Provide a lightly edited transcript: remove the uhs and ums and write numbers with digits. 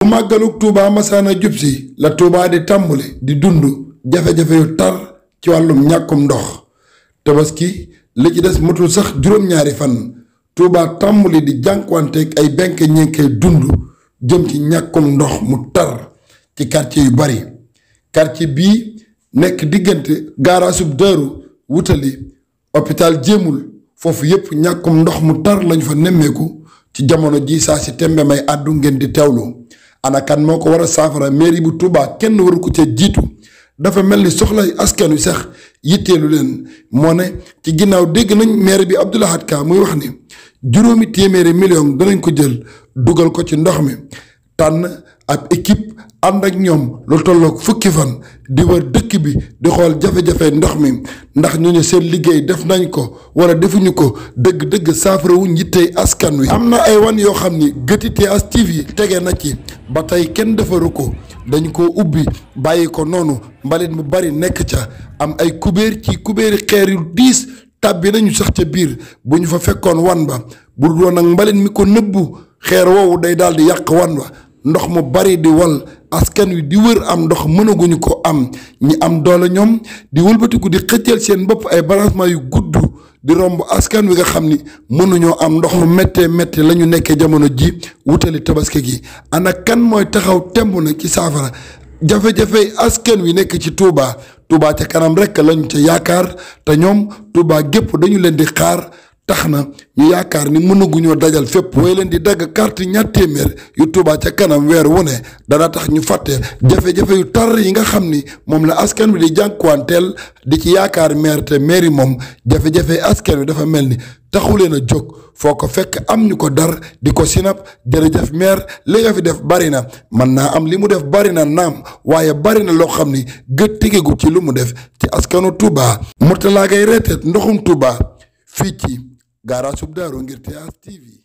bu màggalug Touba masaana jub si la Touba di tàmbali di dund jafe-jafe yu tar ci wàllum ñàkkum ndox tabaski li ci des matul sax juróom-ñaari fan Touba tàmbali di jànkuwanteeg ay benke ñenkee dund jëm ci ñàkkum ndox mu tar ci quartier yu bari quartier bii nekk diggante gaaraasub Daaru wutali hôpital Jéemul foofu yépp ñàkkum ndox mu tar lañu fa nemmeeku ci jamono ji saa si tembe may àddu ngeen di teewlu ana kan moo ko war a saafara mairie bu Touba kenn waru ko ca jiitu dafa mel ni soxlay askan wi sax yitteelu leen moo ne ci ginnaaw dégg nañ maire bi Abdou Lahad Ka muy wax ni juróomi téeméeri million danañ ko jël dugal ko ci ndox mi tànn ab équipe ànd ak ñoom lu tolloog fukki fan di wër dëkk bi di xool jafe-jafe ndox mi ndax ñu ne seen liggéey def nañ ko wala defuñu ko dëgg-dëgg saafara wu njittey askan wi. am na ay wan yoo xam ni Guety TH TV tege na ci ba tey kenn defaru ko dañ ko ubbi bàyyi ko noonu mbalit mu bari nekk ca am ay kubéer ci kubéeri xeer yu diis tàbbi nañu sax ca biir bu ñu fa fekkoon wan ba bu dul woon ak mbalit mi ko nëbbu xeer woowu day daal di yàq wan ba ndox mu bari di wal askan wi di wër am ndox mënaguñu ko am ñi am doole ñoom di wëlbatiku di xëccal seen bopp ay branchement yu gudd di romb askan wi nga xam ni mënuñoo am ndox mu méttee métti la ñu nekkee jamono ji wutali tabaski gi ana kan mooy taxaw temb na ci saafara jafe-jafe askan wi nekk ci Touba Touba ca kanam rek lañu ca yaakaar te ñoom Touba gépp dañu leen di xaar tax na ñu yaakaar ni mënaguñoo dajal fépp way leen di dagg carte ñaar téeméer yu Touba ca kanam weer wu ne dana tax ñu fàtte jafe-jafe yu tar yi nga xam ni moom la askan wi di jànkuwanteel di ci yaakaar maire te maire moom jafe-jafe askan wi dafa mel ni taxu leen a jóg foo ko fekk am ñu ko dar di ko sinap jërëjëf maire li nga fi def bari na mën naa am li mu def bari na naam waaye bari na loo xam ni gët tegegu ci lu mu def ci askanu Touba Mourtala Gaye reeteet ndoxum Touba fii ci gaaraasub Daaru ngir TH TV